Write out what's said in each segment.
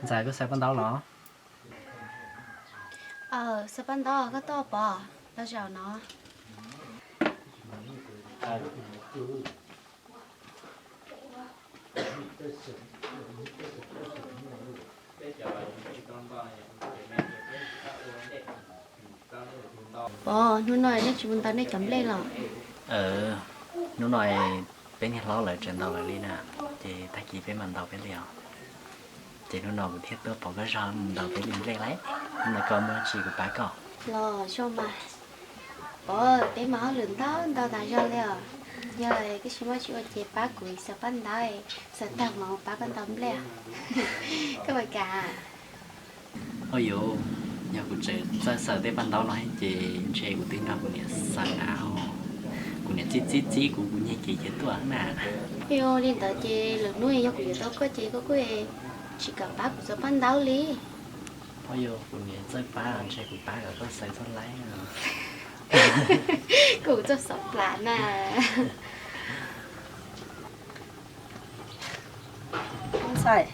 Xaws, koj xaws paj ntaub los? Xaws paj ntaub, koj tuaj pov los zaum no. Pov, hnub no nej tsis mus ntaus nej cov nplej los? Hnub no peb niag hlob lawv tsis ntaus lawv li na, ces tag kis peb mam ntaus peb li os. Ces hnub no kuv thiaj tuaj pov koj zog mus ntaus peb li nplej lauj. Hnub no koj muaj dab tsi kuv pab koj. Los zoo mas. Pov, peb mas hauj lwm ntau ntau tas zog li os. Yog twb tsis muaj dab tsi ua ces pab kuv xaws paj ntaub, xaws tag mam pab koj ntaus nplej. Koj puas kam? Oj yus, yog kuv tseem txawj xaws tej paj ntaub no ces ntshe kuv twb nrog kuv niam xaws na. Kuv niam txib txib txib kuv, kuv nyiag kev khiav tuaj na. Yog li ntawd ces lwm hnub yog kuv yuav tau koj ces koj kuj tsis kam pab kuv xaws paj ntaub li. Oj yus, kuv niam txawj pab ntshe kuv pab kom koj xaws txoj laib. Kuv txoj xov plam na. Ntxhais,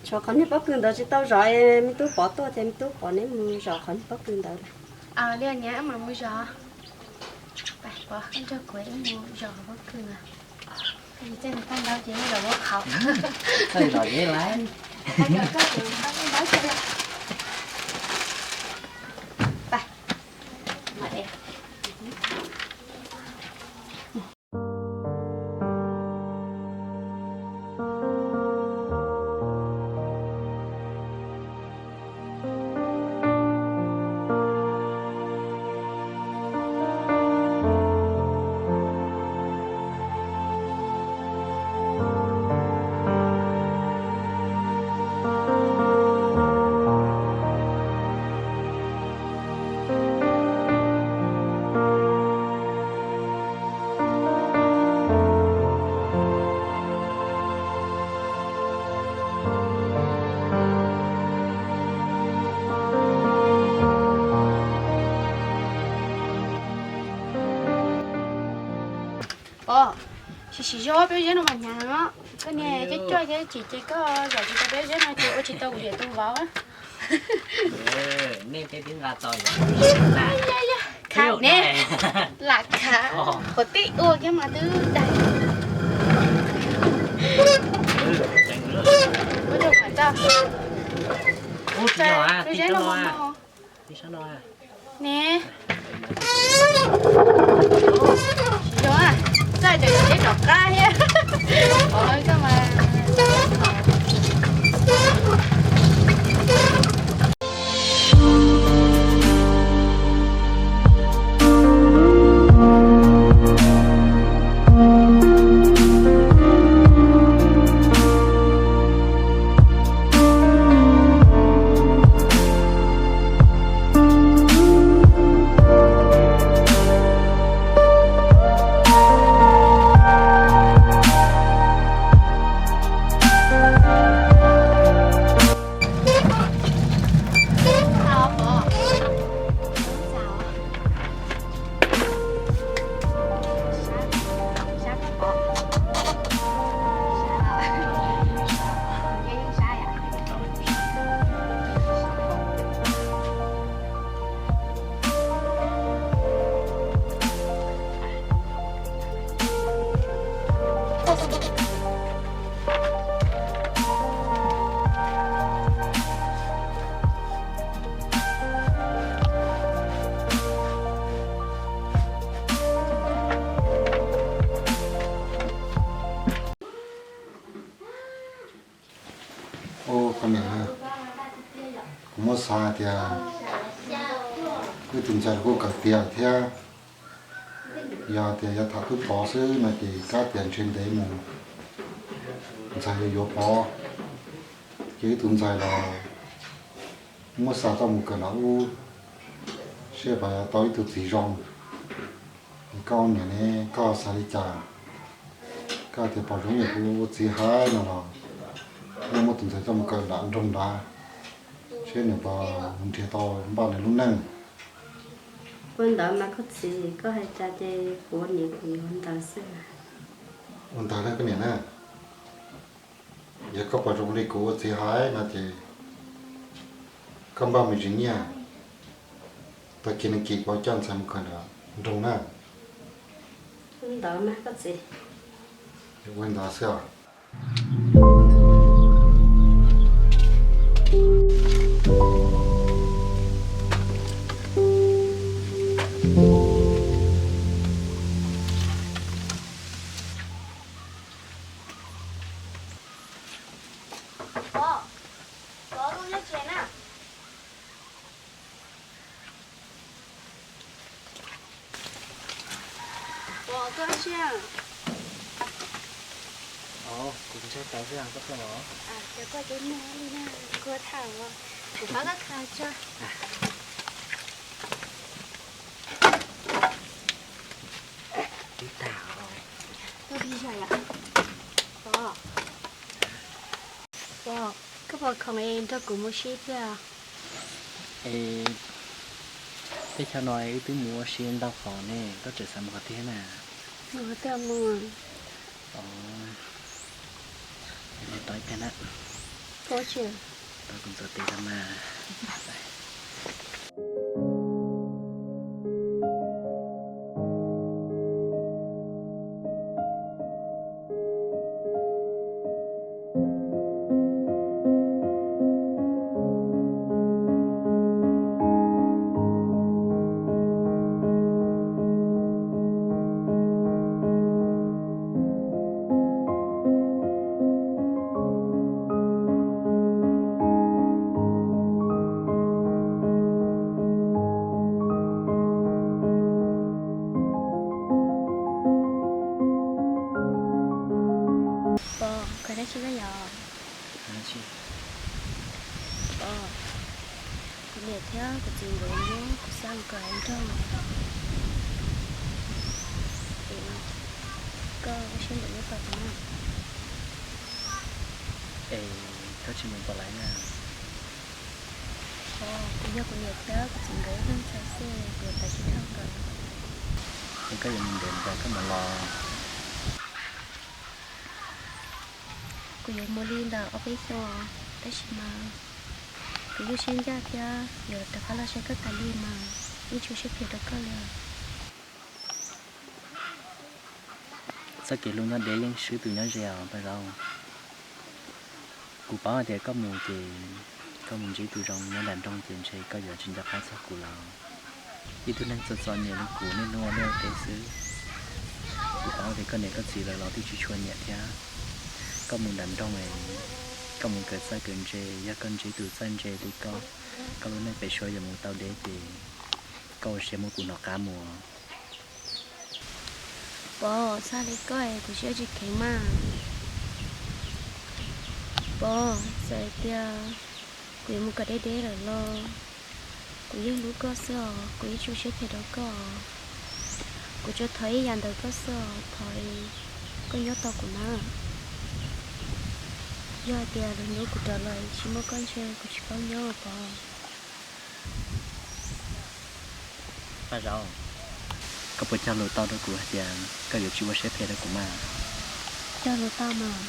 tshuav qhov niag pob kws ntawd tsis tau zom, me tub Pov tuaj ces me tub Pov neb mus zom qhov niag pob kws ntawd. Li niam, wb mam mus zom. Pov, koj nrog kuv wb mus zom qhov pob kws na. Txawj paj ntaub ces wb zom muab qhauv. Txawj zom deb lawm. Pov, sim sim zog peb zeb no mas hnyav no. Koj niag coj coj ces tsis ces koj zom tsis tau peb zeb no ces ua tsis tau kuv niam tus vauv. Nej peb twb nqa tau. Khav ne, lam khav, qhov tib ua kiag mas twb daig. Ua rau mam tau. Ub, tsis yog, tib sab no, tib sab no. Ne, tsis yog, txawj cov yam deb rov qab thiab. Ub, koj niam, kuv muab xav tias wb tus ntxhais los kuj kawm tiav thiab. Yog tias yuav tham tub Pov xwb no ces kab tias ntshe ntev mus ntxhais yuav yuav Pov. Ces wb tus ntxhais los muab xa tau mus kawm nram ub, seb puas tau ib tug txiv zoo. Es koj niam ne, koj xav li cas? Koj tias Pov zoo yam kuv txiv hais no los, nej muab tus ntxhais coj mus kawm nram nroog nrad, seb nws puas mus nrhiav tau npaj nws lub neej. Ua ntawd mas koj txiv, koj hais cas ces kuv niam kuv yuav ua ntawd xwb. Ua ntawd na koj niam na. Yog koj pom zoo li kuv ua txiv hais no ces koj npaj me ntsis nyiaj, tag kis nag kis kuv coj ntxhais mus kawm nram nroog na. Ntawd mas koj txiv. Ua ntawd xwb os. Pov, Pov, koj nyob tsev na. Pov, koj ua dab tsi? Kuv ntshai tau xwb, koj pheej los. Ces koj cia li nyob li na, kuv tham, kuv pab koj khaws tso. Twb tag os. Koj tig zog yom. Pov, Pov, koj puas khoom es nrog kuv mus si thiab? Es teb chaws no wb twb mus ua si ntau qhov ne, koj tseem xav mus qhov twg na? Mus qhov twg mus? Tos ib pliag na. Tos kuv ntxuav tes tag mas. Pov, khaws dab tsi na yom? Pov, kuv niam thiab kuv txiv nkawd muab kuv xa mus kawm hauv nroog. Koj ua siab ntev nyob tos kuv na. Es koj tsis mus pom lawv na? Kuv yog kuv niam thiab kuv txiv nkawd ib leeg txhais xwb, kuv yuav tawm tsam dhau kawg. Es koj yuav mus ntev npaum koj mam los? Kuv yuav mus li ntawm ob peb xyoos, tab sis mas kuv yeej siab ncaj thiab yuav rov qab los saib koj tas li mas yeej tsis ua siab phem rau koj li. Txoj kev hlub nyob deb yeej swb tus nyob ze os Paj Zaub. Kuv paub hais tias koj mus ces koj mus ntsib tus zoo nyob nram nroog ces ntshe koj yuav tsis nco qab txog kuv lawm. Ib tug neeg txom txom nyem li kuv niaj hnub ua liaj ua teb xwb. Kuv paub tias koj niam koj txiv lawv los twb tsis tshua nyiam thiab. Koj mus nram nroog es koj mus kawm txawj kawm ntse, yog koj ntsib tus txawj ntse li koj, koj lub neej pem suab yuav mus tau deb ces koj ua siab muab kuv hnov qab mus. Pov, txhob li koj es kuv siab tsis kheev mas. Pov, txawm hais tias kuv yuav mus kom deb deb lawm los kuv yeej hlub koj xwb os, kuv yeej tsis ua siab phem rau koj. Kuv tsuas thov ib yam ntawm koj xwb os, thov koj nyob tos kuv na. Yog hais tias lwm hnub kuv rov los tsis muaj koj ntshe kuv tsis paub nyob Pov. Paj Zaub, koj puas cog lus tau rau kuv hais tias koj yuav tsis ua siab phem rau kuv mas? Cog lus tau mas.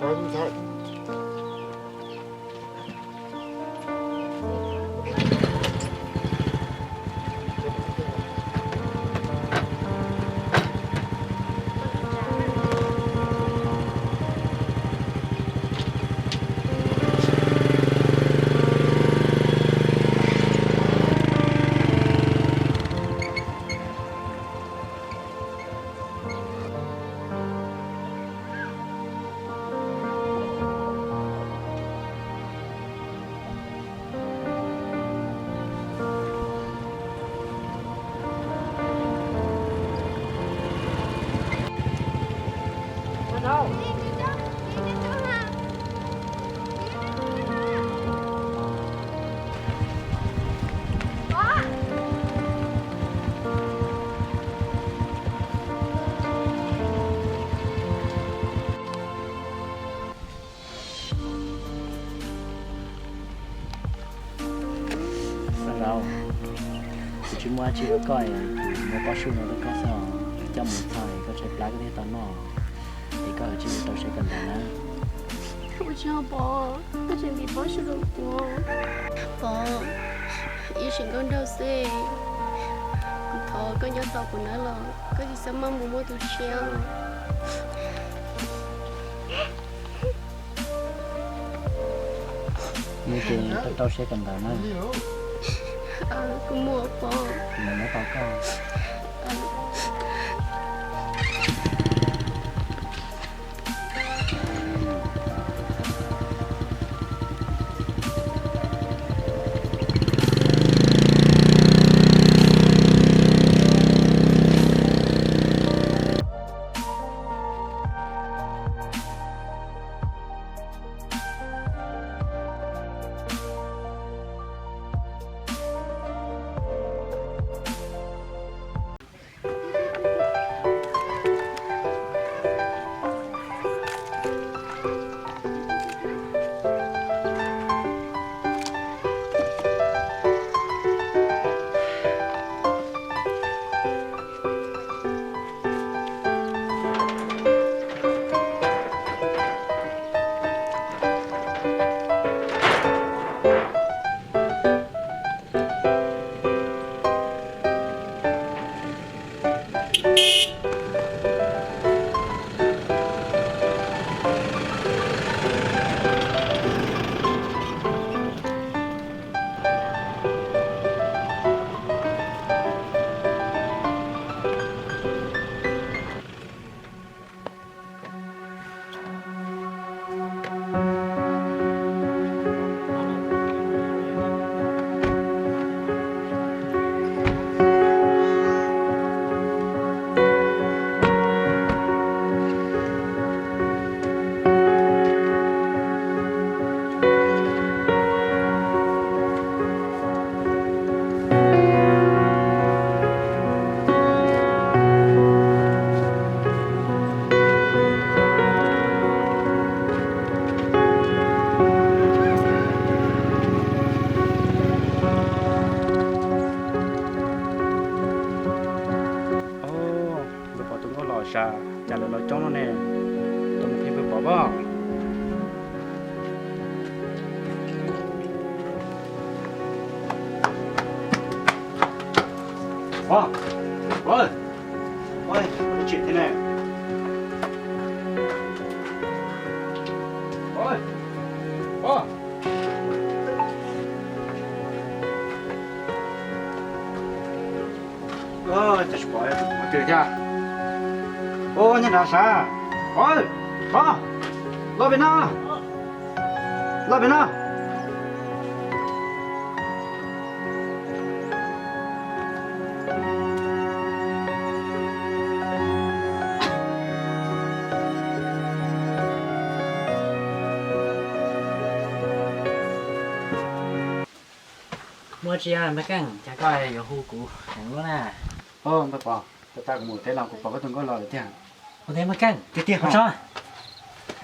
Paj Zaub, Ua tsis rau koj, kuv muab pob su no rau koj xwb os, coj mus txog es koj tshaib plab koj thiaj tau noj, es koj tsis tau siab kawm ntawv na. Ua tsis tau Pov, koj tseem ntim pob su rau kuv. Pov, ib sim nkauj nraug xwb, kuv thov koj nyob tos kuv nawb los koj tsis txhob maj mus muaj tus tshiab. Yog ces koj rau siab kawm ntawv na. Kuv mus Pov. Kuv mus nyob tos koj. Npawg Pov tus nkauj los sav, cas lawv los coob no ne? Tus mus qhia npawg Pov os. Pov, Pov, ua dab tsi thiab ne? Pov, Pov. Tab sis Pov mus twg thiab? Ub, nyob nrad sav. Pov, Pov, los pem no, los pem no. Muaj tsi npawg Keej, cas koj yuav hu kuv heev luaj na? Npawg Pov, puag ta kuv mus teb los kuv pom koj tus nkauj los lawm tiag. Ua li npawg Keej, tiag tiag tso.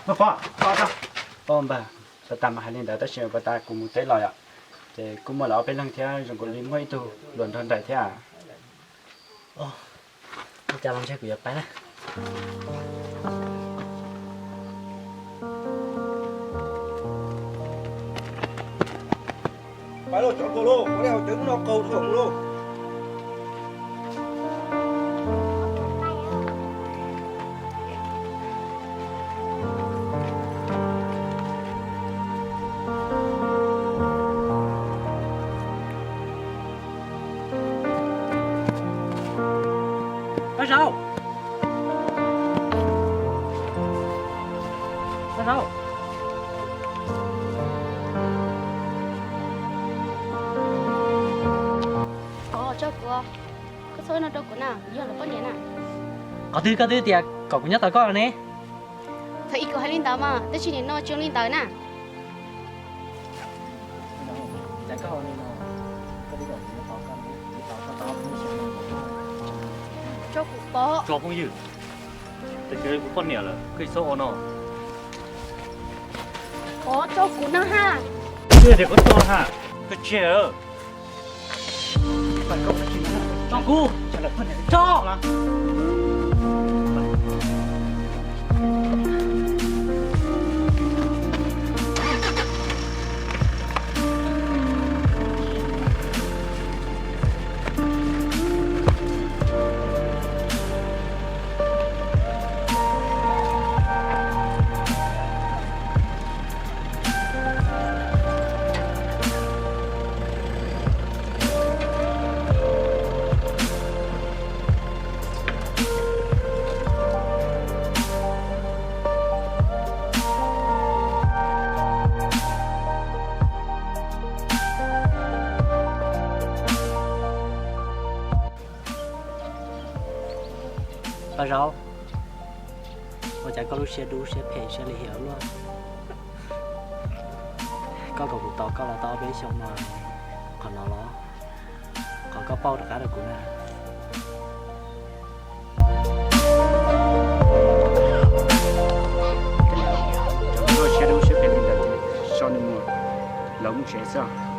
Npawg Pov, npawg, puag ta mas hais li ntawd tab sis puag ta kuv mus teb los yom, ces kuj muaj lawv ob peb leeg thiab zoo nkaus li muaj ib tug hluas nraug nraim thiab. Ua cas los ntshe kuv yuav pais na. Pais lauj, cov nkaus lauj, ua li hauv cov no qaug dhau mus lauj. Pab zaum, pab zaum. Pov, tso kuv, koj txhob ua no rau kuv na, kuv yog lawv poj niam na. Qhov twg koj twb tias kom kuv nyob tos koj ne? Thaum ub kuv hais li ntawd mas, tab sis nim no tsis zoo li ntawd na. Tso kuv Pov. Tso phooj ywg, tab sis kuv poj niam lawm koj tsis txhob ua no. Pov, tso kuv no ha. Kuv tias koj tso ha, koj tseg. Tso kuv, tso. Paj Zaub, ua cas koj lub siab dub siab phem siab lim hiam luaj? Koj kom kuv tos koj los tau ob peb xyoos no, qhov no los qhov koj pauj rov qab rau kuv na. Siab dub siab phem li ntawd, so nws mus, lawv mus tsev xwb.